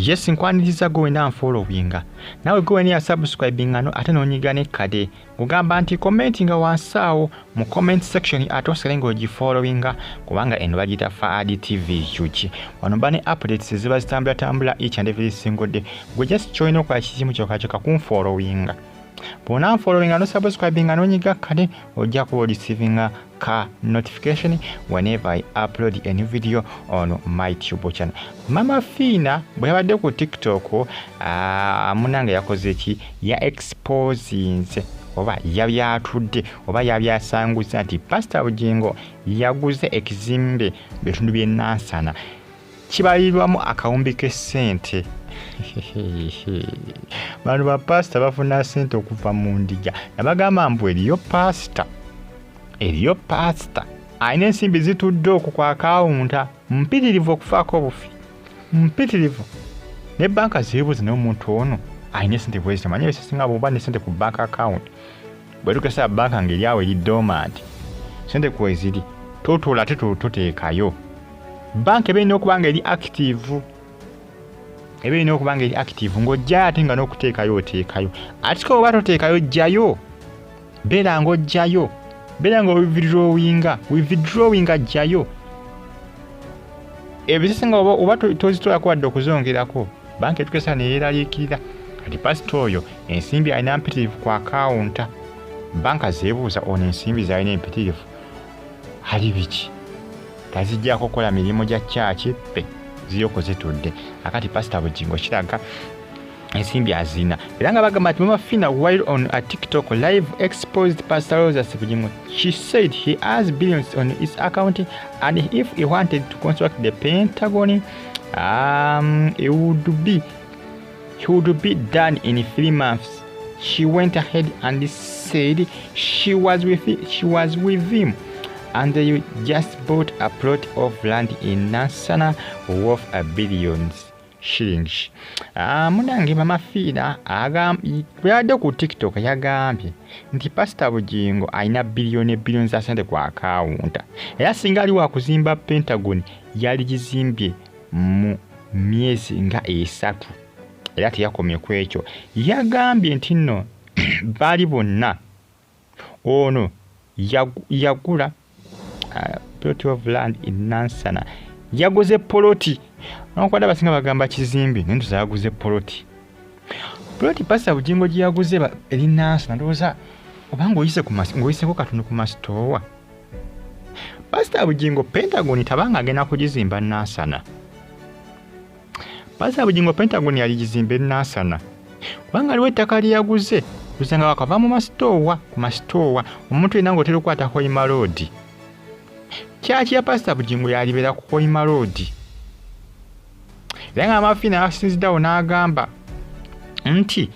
Yes, nkwaniriza gwe wena nfollowinga, naawe gwe wena yasubscribinga no ate n'onyiga n'ekkade. Nkugamba nti commentinga wansi awo mu comment section, ate osigale ng'ogifollowinga kubanga eno bagiyita Faad TV UG. Wano mba ne updates eziba zitambulatambula each and every single day. Gwe just ky'olina okukola kikimu kyokka kyokka, kunfollowinga. Bw'onanfollowinga nosubscribinga n'onyiga kkade, ojja kuba oreceivinga ka notification whenever I upload a new video on my YouTube channel. Mama Fiina bwe yabadde ku TikTok, munange yakoze ki? Ya exposinze oba yabyatudde oba yabyasanguza nti Pastor Bugingo yaguze ekizimbe mu bitundu by'e Nansana kibalirwamu akawumbi k'essente. Bano bapasita bafuna ssente okuva mu ndiga. Nabagamba mbu eriyo pasita, eriyo pasita alina ensimbi zitudde okwo ku akawunta mpitirivu okufaako obufi mpitirivu, ne banka zeebuuza, naye omuntu ono alina esente bwezi? Manyi ebisinga bwoba ne sente ku bank account, bwe tukesa banka ng'eri awo eri dormant, sente kweziri, totoola ate toteekayo. Banka eba erina okuba nga eri active, eba erina okuba nga eri active ng'ojjayo ate nga n'okuteekayo oteekayo. Ate ko oba toteekayo, jjayo, beera ng'ojjayo, beera nga withdrawinga, withdrawinga, jjayo. Ebisinga oba tozitoolako wadde okuzongerako, banka etukesa neyeeraliikirira. Kati pasita oyo ensimbi alina mpitirivu ku akawunta, banka zeebuuza, ono ensimbi zalina empitirivu ali biki? Tazijjako kukola mirimu gya kyaki pe ziyoko zitudde. Akati Pasita Bugingo kiraga ensimbi azina, era nga bagamba nti Mama Fina, while on a TikTok live, exposed Pastor Rosas Bugingo. She said he has billions on his account and if he wanted to construct the Pentagon, it would be he would be done in 3 months. She went ahead and said she was with him and they just bought a plot of land in Nansana worth a billions shillings. Munange Mama Fiina bwe yabadde ku TikTok yagambye nti Pasita Bugingo alina biliyoni biliyoni za sente ku akawunta, era singa ali wakuzimba Pentagon yaligizimbye mu myezi nga 3. Era teyakomye ku ekyo, yagambye nti nno baali bonna ono yagula plot of land in Nansana, yaguze poloti. Nokwadde abasinga bagamba kizimbe, naye ntuza yaguze poloti. Poloti Pasita Bugingo gye yaguze eri Nansana, ndowooza obanga ng'oyiseko katono ku masitoowa. Pasita Bugingo Pentagon tabanga agenda kugizimba Nansana. Pasita Bugingo Pentagon yaligizimba e Nansana kubanga aliwo ettaka lye yaguze lusanga wakava mu masitoowa, ku masitoowa omuntu yenna ng'otera okukwata Hoima Road. Kyaki ya Pasita Bugingo yalibeera ku Hoima Road, era nga Mama Fiina yasinziddeawo n'agamba nti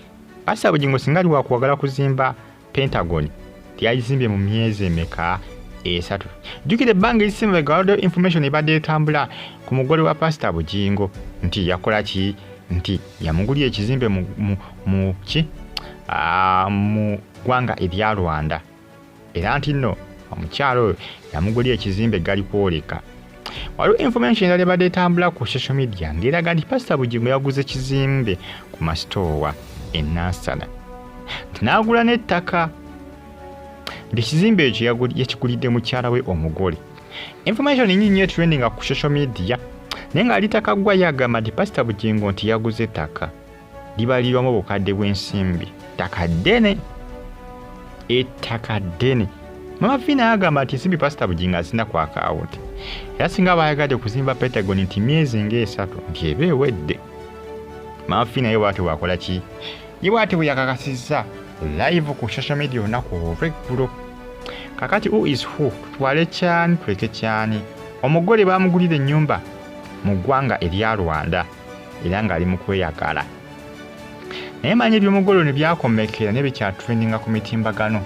Pasita Bugingo singa ali wakuwagala kuzimba Pentagon teyagizimbye mu myezi emeka? 3. Jjukira ebbanga erisimba waliwo information ebadde etambula ku mugole wa Pasita Bugingo nti yakola ki, nti yamugulira ekizimbe mu ki mu ggwanga erya Rwanda, era nti nno omukyalo oyo yamugulira ekizimbe gali kwoleka. Waliwo information endala ebadde etambula ku social media ng'eraga nti Pasita Bugingo yaguze kizimbe ku masitoowa e Nansana, nti n'agula n'ettaka, nti ekizimbe ekyo yakigulidde mukyala we omugole. Information nyingi nnyo etrendinga ku social media, naye nga alitakaggwa yagamba nti Pasita Bugingo nti yaguze ettaka libalirwamu obukadde bw'ensimbi, ttaka ddene, ettaka ddene. Mama Fiina yagamba nti ensimbi Pasita Bugingo azina ku akawunti, era singa bayagadde kuzimba Pentagon nti myezi ng'esatu nti eba ewedde. Mama Fiina ye bwatyo bwakola ki, ye bwatyo bwe yakakasizza live ku social media olunaku olw'eggulo. Kakati who is who? Tutwale kyani, tuleke kyani? Omugole bamugulira ennyumba mu ggwanga erya Rwanda era ng'ali mu kweyagala, naye manyi eby'omugole ono byakomekera naye bikyatrendinga ku mitimbagano.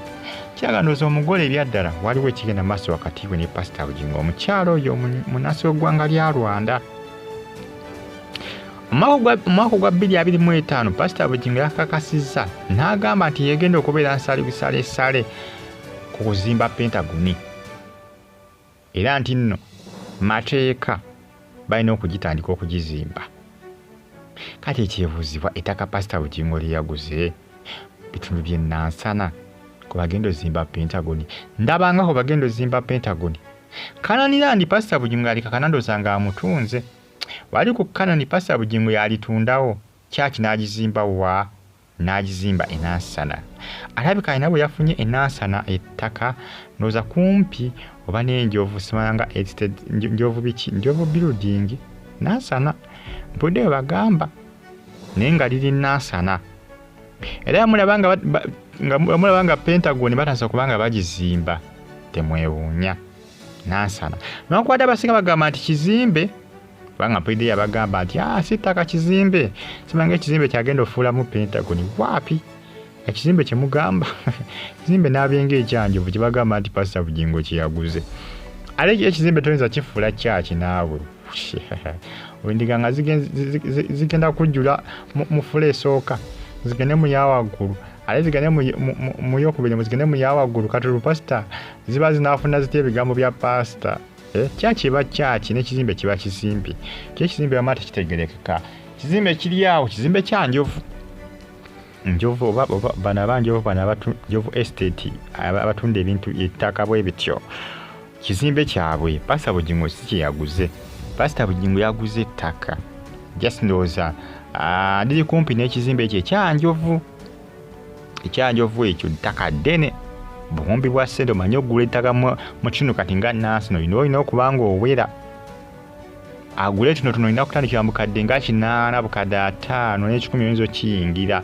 Kiraga ndowooza omugole ebyaddala waliwo ekigenda maaso wakati we ne Pasita Bugingo, omukyalo oyo munansi w'eggwanga lya Rwanda. Omwaka ogwa 2025 Pasita Bugingo yakakasizza n'agamba nti yegenda okubeera nsalesale ku kuzimba Pentagoni, era nti nno mateeka balina okugitandika okugizimba. Kati ekyebuuzibwa, ettaka Pasita Bugingo lye yaguze bitundu by'e Nansana kwe bagenda ozimba Pentagon. Ndabanga kwe bagenda ozimba Pentagon. Kanani Land Pasita Bugingo alikakana ndowooza ng'amutunze. Wali ku Kanani Pasita Bugingo yalitundawo, kyaki n'agizimba wa? N'agizimba e Nansana. Alabika alina bwe yafunye e Nansana ettaka ndowooza kumpi oba n'enjovu, simanyanga njovu biki, njovu building Nansana. Mpulidde bwe bagamba naye nga liri Nansana. Era mulaba nga Pentagon batandise okuba nga bagizimba, temwewuunya Nansana. Newankubadde abasinga bagamba nti kizimbe, kubanga mpulidde yabagamba nti si ttaka kizimbe, simanya ekizimbe kyagenda ofuulamu Pentagon. Waapi ekizimbe kye mugamba kizimbe n'abyenga ekyanjovu kye bagamba nti Pasita Bugingo kye yaguze. Ate ekizimbe toyinza kifuula kyaki naawe. Endiga nga zigenda kujjula mu fula esooka, zigende mu ya waggulu, ate zigende mu yokubiri, zigende mu ya waggulu. Kati olwo pasita ziba zinaafuna zitya ebigambo bya pasita? Kyaki eba kyaki n'ekizimbe kiba kizimbe. Kyo ekizimbe wamma tekitegeerekeka. Kizimbe kiri awo, kizimbe kya njovu. Njovu oba bano aba njovu, bano abatu Njovu Estate abatunda ebintu ettaka bwe bityo. Kizimbe kyabwe Pasita Bugingo si kye yaguze. Pasita Bugingo yaguze ettaka. Just ndowooza liri kumpi n'ekizimbe ekyo ekya njovu. Ekya njovu ekyo ttaka ddene. Buwumbi bwa ssente, omanyi okugula ettaka mu kino kati nga Nansana olina okuba ng'owera. Agule tuno tuno olina kutandikira mu bukadde nga 8, bukadde 5 n'ekikumi oyinza okiyingira.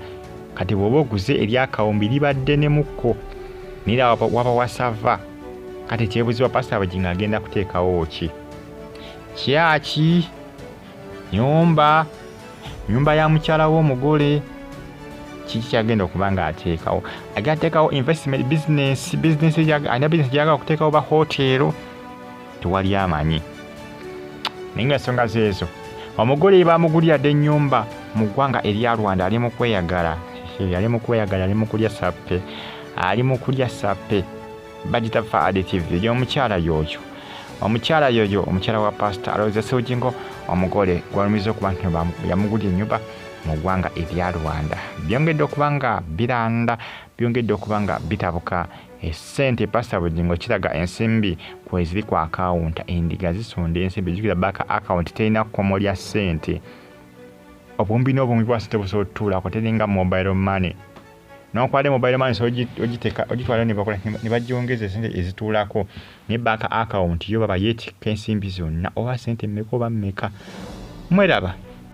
Kati bw'oba oguze ery'akawumbi liba ddenemukko naye era waba wasava. Kati kyebuuzibwa Pasita Bugingo agenda kuteekawo ki? Kyaki? Nyumba? Nyumba ya mukyala w'omugole? Kiki kyagenda okuba ng'ateekawo? Agenda ateekawo investment business, business alina business gy'ayagala okuteekawo ba hoteero, tewali amanyi. Naye nga ensonga zeezo. Omugole bamugulira dda ennyumba mu ggwanga erya Rwanda, ali mu kweyagala. Ali mu kweyagala, ali mu kulya sappe. Ali mu kulya sappe. Bagita Faadi TV y'omukyala y'oyo. Omukyala y'oyo, omukyala wa Pasita Aloysius Bugingo, omugole gw'alumirizza okuba nti yamugulira ennyumba mu ggwanga erya Rwanda. Byongedde okuba nga biranda, byongedde okuba nga bitabuka. Essente Pasita Bugingo kiraga ensimbi kweziri ku akawunta, endiga zisonda ensimbi. Jjukira bank account terina kkomo lya ssente. Obuwumbi n'obuwumbi bwa ssente busobola otutuulako, teringa mobile money. Newankubadde mobile money osobola ogitwalayo ne bagyongeza essente ezituulako, naye bank account yo baba yeetikka ensimbi zonna oba ssente mmeka oba mmeka. Mweraba